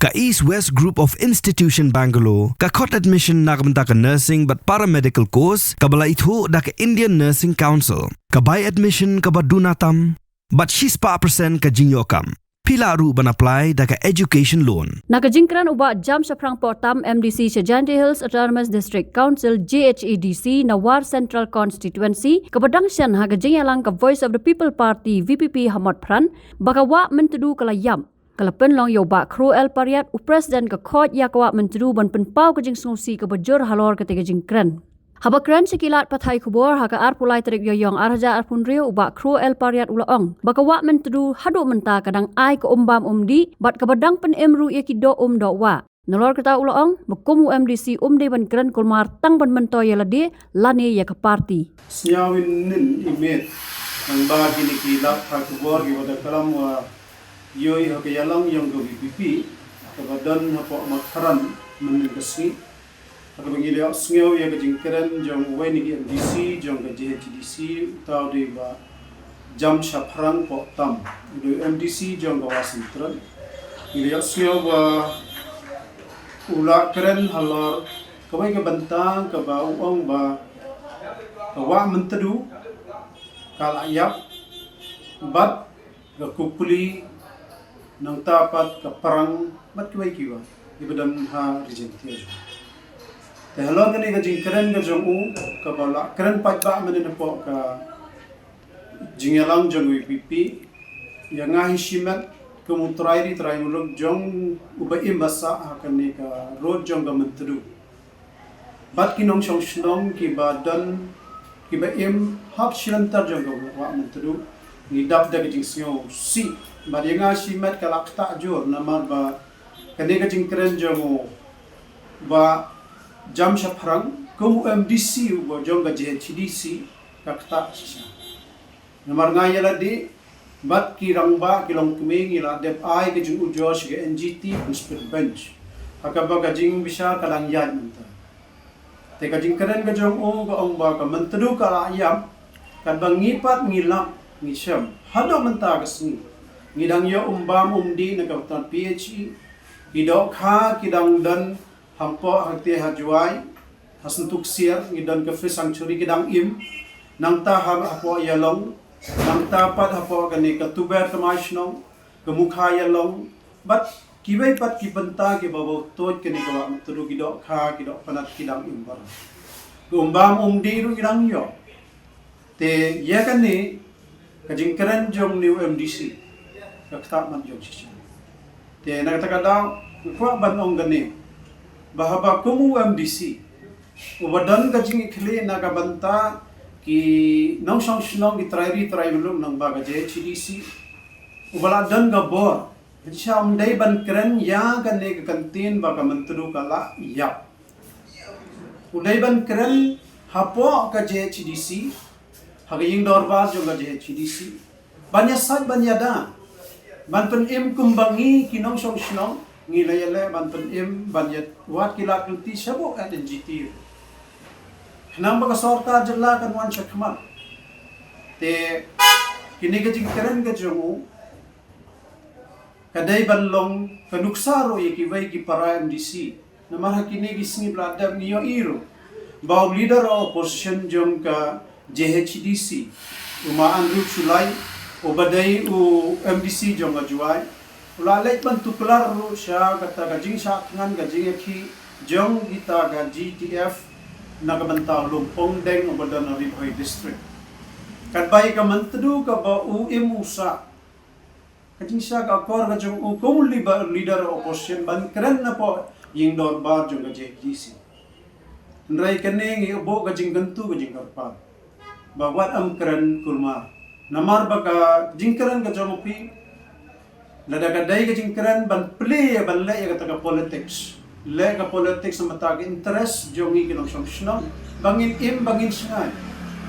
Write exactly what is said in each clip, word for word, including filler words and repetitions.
Ka East West Group of Institution Bangalore ka khot admission na ka bynta ka nursing bad paramedical course kaba la ithuh da ka Indian Nursing Council. Ka bai admission kaba duna tam bad shispah percent ka jingïoh kam. Phi lah ruh ban apply da ka education loan. Na ka jingkren u Bah Jam Shaphrang Pohtam, M D C sha Jaintia Hills Autonomous District Council, J H A D C, na War Central Constituency, kaba dang shen ha ka jingïalang ka Voice of the People Party, V P P, ha Motphran, ba ka Wah Myntdu ka la ïap. Ka la pynlong ïa u Bah Khroel Pariat, u President ka Khot ïa ka Wah Myntdu, ban pynpaw ka jingsngewsih kaba jur halor kata ka jingkren. Haba kren sha ki lad pathai khubor ha ka arphew lai tarik Ïaïong ar hajar arphew hynriew, u Bah Khroel Pariat u la ong ba ka Wah Myntdu haduh mynta ka dang ai ka um bam um dih bad kaba dang pynim ruh ïa ki doh um doh wah. Nalor kata u la ong ba kum u M D C um dei ban kren kulmar tang ban myntoi ïa lade lane ïa ka party. Sñiaw ïa nin i miet, tang ba kine ki lad pathai khubor ki wa da klam wa ïoh ha ka ïalang ïong ka V P P kaba don hapoh Motphran mynnin ka sngi. Haba ngi la ïohsngew ïa ka jingkren jong uwei na ki M D C jong ka J H A D C, uta u dei u Bah Jam Shaphrang Pohtam, u dei u M D C jong ka War Central. Ngi la ïohsngew ba u la kren halor kawei ka bynta kaba u ong ba ka Wah Myntdu ka la ïap bad ka Kupli, nangta pat ka Prang, bad kiwei kiwei kiba don ha Ri Jaintia. Te halor kane ka jingkren ka jong u, kaba la kren paidbah mynnin hapoh ka jingïalang jong V P P, ïa nga hi shimet kum u trai ri trai muluk jong uba im ba sah ha kane ka rud jong ka Myntdu. Bad ki nongshong shnong kiba don, kiba im hap shilynter jong ka Wah Myntdu, ngi dap da ka jingsngewsih. Bad ïa nga shimet ka la ktah jur namar ba kane ka jingkren jong u Bah Jam Shaphrang kum u M D C uba jong ka J H A D C ka ktah shisha. Namar nga ïa lade bad ki rangbah ki longkmie ngi la dep ai ka jingujor sha ka N G T principal bench. Ha kaba ka jingbishar ka dang ïaid mynta. Te ka jingkren ka jong u ka ong ba ka Myntdu ka la ïap, katba ngi pat ngi lap ngi shem haduh mynta ka sngi. Ngi dang ïoh um bam um dih na ka P H E, ki dohkha ki dang don hapoh hangtei ha Jowai, ha Syntu Ksiar, ngi don ka Fish Sanctuary ki dang im, nangta ha, hapoh Ïalong, nangta pat hapoh kane ka Tuber Tmai Shnong, ka Mukha Ïalong, bad kiwei pat ki bynta kiba bun tuid kane ka Wah Myntdu ki dohkha, ki dohpynat ki dang im baroh. Ka um bam um dih ruh ki dang ïoh. Te ïa kane ka jingkren jong une u M D C ka ktah mat jong shisha. Te na kata ka daw nga kwah ban ong kane ba haba kum u M D C uba don ka jingïakhlieh na ka bynta ki nongshong shnong ki trai ri trai muluk nangba ka J H A D C, uba la don ka bor, shisha um dei ban kren ïa kane ka kyntien ba ka Myntdu ka la ïap. U dei ban kren hapoh ka J H A D C, ha ka ïing dorbar jong ka J H A D C, ban ïasaid ban ïada, ban pynim kumba ngi ki nongshong shnong ngi la ïaleh ban pynim ban ïa wad ki lad ki lynti shapoh N G T. Khnang ba ka sorkar jylla kan wan shakhmat. Te kine ka jingkren ka jong u ka dei ban long ka nuksa ruh ïa kiwei ki para M D C. Namar ha kine ki sngi ba la dep ngi ïohi ruh ba u leader of opposition jong ka J H A D C, u Ma Andrew Shullai, uba dei u M D C jong ka Jowai, u la leit ban tuklar ruh sha kata ka jingshah thngan ka jingïakhih jong kita ka G T F na ka bynta u Lum Pongdeng uba don ha Ri Bhoi District. Katba ïa ka Myntdu kaba u im u sah, ka jingshah ka akor ka jong u kum u leader, leader opposition ban kren napoh ïing dorbar jong ka J H A D C. Hynrei kane ngi ïoh buh ka jingkyntu ka jingkyrpad ba wat ym kren kulmar. Namar ba ka jingkren ka jong u phi, lada ka dei ka jingkren ban plie, ban leh ïa kata ka politics, leh ka politics namar ka interest jong ngi ki nongshong shnong, ba ngin im ba ngin shngaiñ.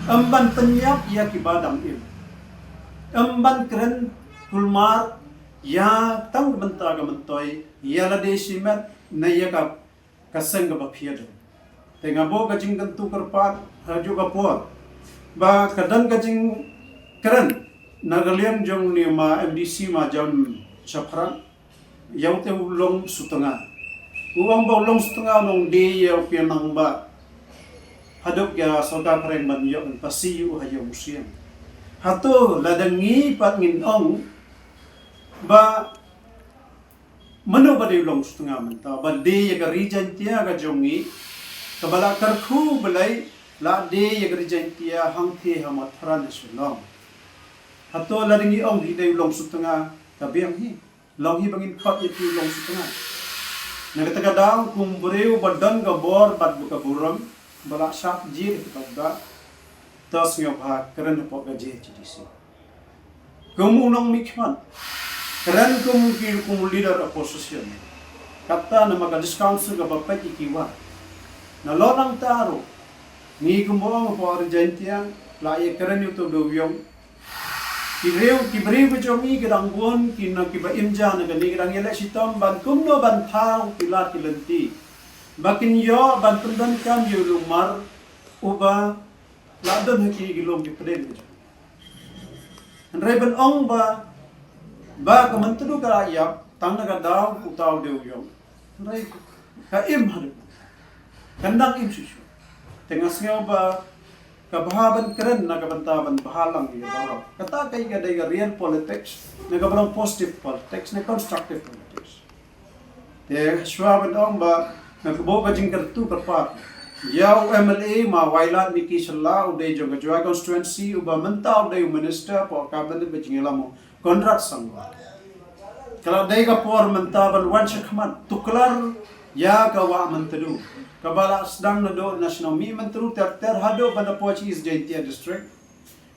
Ym ban pynïap ïa kiba dang im. Ym ban kren kulmar ïa tang ka bynta ka myntoi ïa lade shimet ne ïa ka, ka seng kaba phi ïadon. Te nga buh ka jingkyntu kyrpad ha kajuh ka por ba ka don ka jingkren na ka liang jong une u Ma M D C Ma Jam Shaphrang. Ïa u te u long sutnga. U ong ba u long sutnga u nongdie ïa u pynang ba haduh ïa sorkar phareng ban ïoh ban pasi ïa u ha ïa u siang. Hato lada ngi pat ngin ong ba mano ba dei u long sutnga mynta ba dei ïa ka ri Jaintia ka jong ngi kaba la kyrkhu balei la dei ïa ka ri Jaintia hangtei ha Mathran ha Shillong. Hato lada ngi ong hi dei u long sutnga ka biang hi. Long hi ba ngin khot ïa phi u long sutnga. Na kata ka daw kum briew ba don ka bor bad ba ka burom ba la shah jied ha ki paidbah. To sngewbha kren hapoh ka J H A D C. Kum u nongmihkhmat. Kren kum ki kum leader opposition. Kata namar ka discount su kaba peit ïa ki war. Na lo nang ta ruh. Ngi kum ba ong hapoh ri Jaintia la ïa kren ïa u to dewiong. Ki briew, ki briew ka jong ngi ki dang bun, ki na kiba im ja na kane ki dang ïaleh shitom ban kumno ban thaw ki lad ki lynti. Ba kin ïoh ban pyndonkam ïa u longmar uba la don ha ki ki long ki pdeng ka jong. Hynrei ban ong ba ba ka Myntdu ka la ïap tang na ka daw u to dewiong. Hynrei ka im haduh. Kan dang im shuh shuh. Te nga sngew ba ka bha ban kren na ka bynta ban bha lang ïa baroh. Kata ka dei ka real politics, na ka ba long positive politics, na constructive politics. Te shuwa ban ong ba nga kyntu ka jingkyrpad ïa u M L A ma Wailadmiki Shylla u dei jong ka Jowai constituency uba mynta u dei u minister hapoh ka bynta ba jingïalam u Conrad Sangma. Ka la dei ka por mynta ban wan shakhmat tuklar ïa ka wah Myntdu. Kaba la sdang naduh na shnong Mihmyntdu ter ter haduh ban da poi sha East Jaintia District.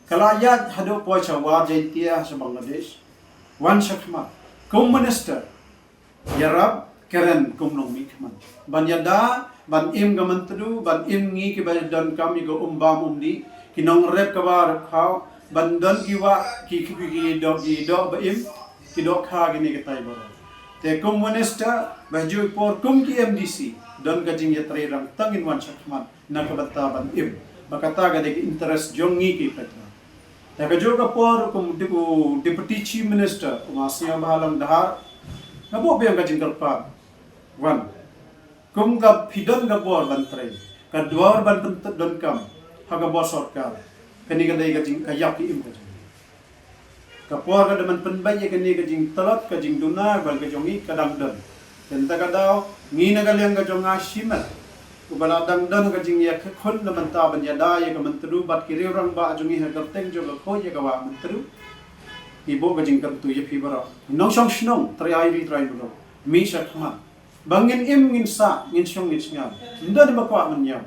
Ka la ïaid haduh poi sha War Jaintia sha Bangladesh. Wan shakhmat kum minister. Ïarap kren kum nongmihkhmat ban ïada ban im ka Myntdu, ban im ngi kiba donkam ïa ka um bam um dih, ki nongrep kaba rep khaw, ban don ki wah ki ki ki doh ki doh ba im, ki doh kha kine kitai baroh. Te kum minister ba ju por kum ki M D C don ka jingïatreilang tang in wan shakhmat na ka bynta ban im ba kata ka dei ka interest jong ngi ki paidbah. Te ka juh ka por kum dep- u Deputy Chief Minister u ma Sniawbhalang Dhar nga buh biang ka jingkyrpad wan kum ka phi don ka bor ban trei ka dwar ban pyndonkam ha ka bor sorkar. Kane ka dei ka jing ka ïap ki im ka jong ngi. Ka por ka dei ban pynbeit ïa kane ka jingtlot ka jingduna bad ka jong ngi ka dang don. Te mynta ka daw ngi na ka liang ka jong nga shimet uba la dang don ka jingïakhun na bynta ban ïada ïa ka Myntdu bad ki riew rangbah jong ngi ha kyrteng jong ka khuid ïa ka wah Myntdu. Ngi buh ka jingkyntu ïa phi baroh nongshong shnong, trai ri trai muluk, mih shakhmat. Ba ngin im ngin sah, ngin shong ngin sngap. Ynda dei ba kwah ngin ïam.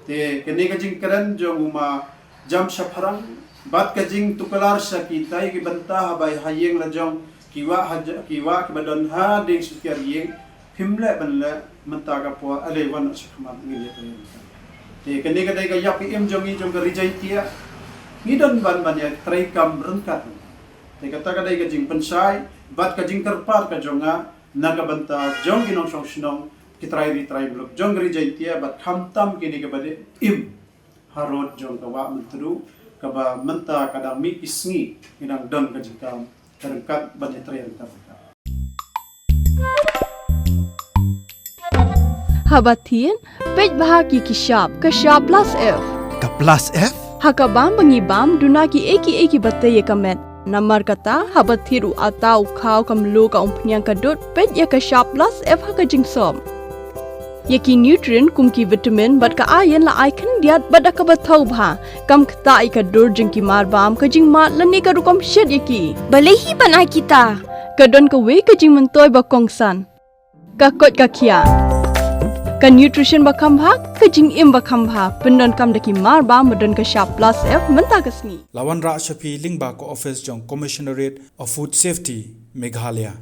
Te kane ka jingkren jong u ma Jam Shaphrang bad ka jingtuklar sha kitai ki bynta ha bai ha ïing la jong ki wah ha ja- ki wah kiba don ha ding sha kiar ïing. Phim leh ban leh mynta ka por, ale wan shakhmat ngin ïa trei. Te kane ka dei ka ïap ka im jong ngi jong ka Ri Jaintia. Ngi don ban ban ïa trei kam ryngkat. Te kata ka dei ka jingpynshai bad ka jingkyrpad ka jong nga na ka bynta jong ki nongshong shnong, ki trai ri trai muluk jong ka Ri Jaintia bad khamtam kine kiba dei im harud jong ka wah Myntdu kaba mynta ka dang mih ki sngi ngi dang don ka jingkam ryngkat bad ïa trei ryngkat ryngkat. Haba thied, peit bha ki ki shap, ka shap plus F. Ka plus F? Ha ka bam ba ngi bam, duna ki ei ki ei kiba tei ïa ka met. Namar kata, haba thied u ata u khaw ka mluh ka umphniang ka dud, peit ïa ka shap plus F ha ka jingsop. Ïa ki nutrient kum ki vitamin bad ka iron la ai khyndiat bad da kaba thaw bha. Kam ktah ïa ka dur jong ki mar bam, ka jingmad lane ka rukom shet ïa ki. Balei hi ban ai kita? Ka don kawei ka jingmyntoi ba kongsan. Ka koit ka khiah. Ka nutrition ba kham bha, ka jingim ba kham bha, pyndonkam da ki mar bam ba don ka shap plus F mynta ka sngi. La wanrah sha phi lyngba ka office jong Commissionerate of Food Safety, Meghalaya.